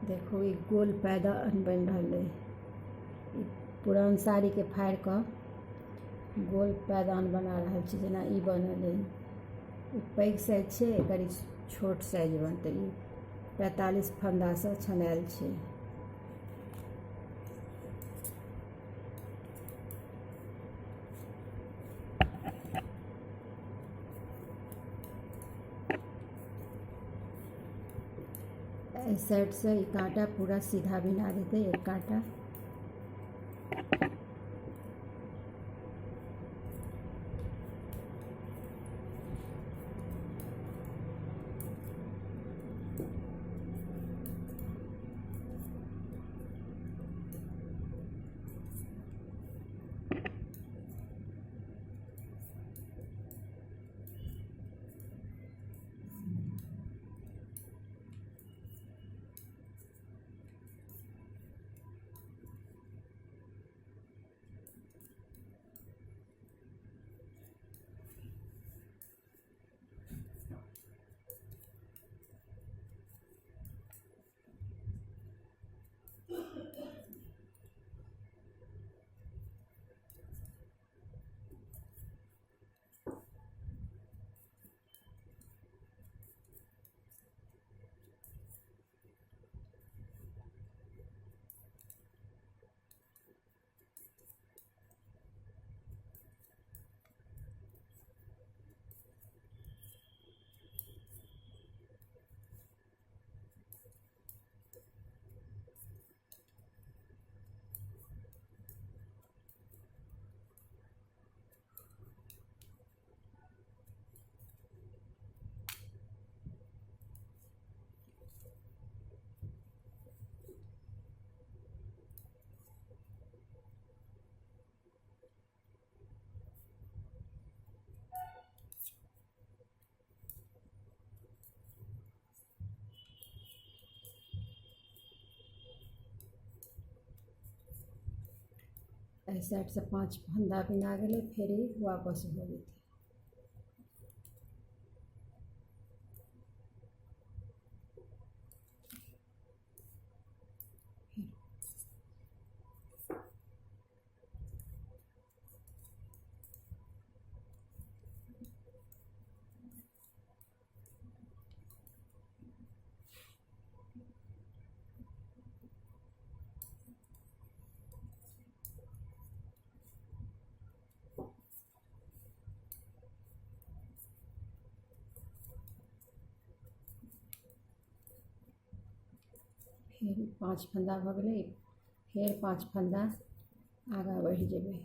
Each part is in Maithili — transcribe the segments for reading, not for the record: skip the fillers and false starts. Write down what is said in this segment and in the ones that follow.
देखू ई गोल पायदान बनि रहल अइ। ई पुरान साड़ीके फाड़ि कऽ गोल पायदान बना रहल छी, जेना ई बनल अइ। ई पैघ साइज छै, एकर ई छोट साइज बनतै। ई 45 फन्दासँ छनायल छै। एहि साइडसँ ई काँटा पूरा सीधा बिना देतै, एक काँटा। एहि साइडसँ 5 फन्दा बिना गेलै, फेर ई वापस भऽ जेतै। फेर 5 फन्दा भऽ गेलै, फेर 5 फन्दा आगाँ बढ़ि जेबै।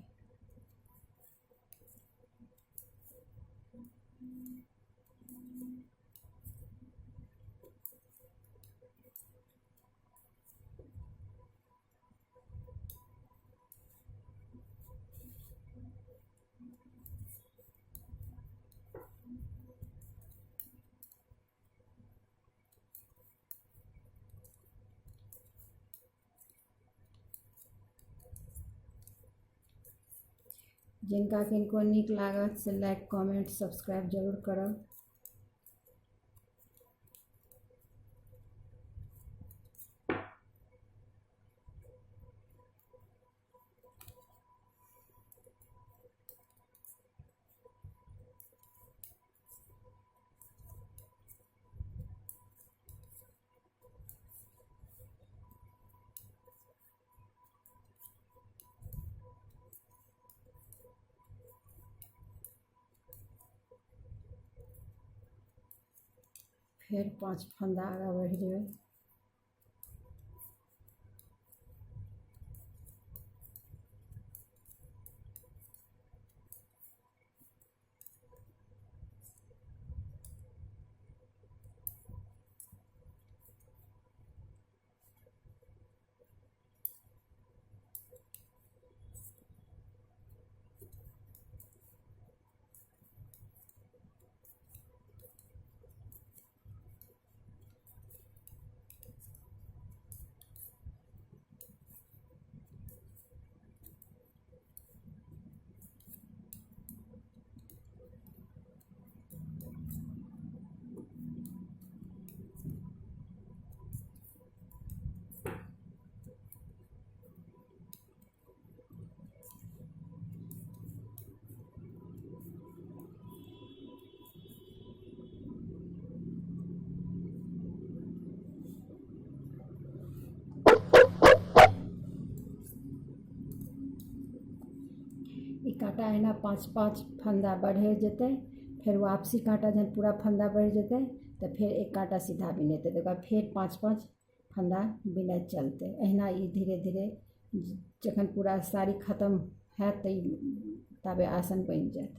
जिनका किनको नीक लागत से लाइक कमेंट सब्सक्राइब जरूर करब। फेर 5 फन्दा आगाँ बढ़ि जेबै। ई काँटा एहिना 5 5 फन्दा बढ़ै जेतै। फेर वापसी काँटा जहन पूरा फन्दा बढ़ि जेतै तऽ फेर एक काँटा सीधा बिनेतै, तकर बाद फेर 5 5 फन्दा बिनैत चलतै। एहिना ई धीरे धीरे जखन पूरा साड़ी खतम हैत तऽ ई ताबे आसन बनि जायत।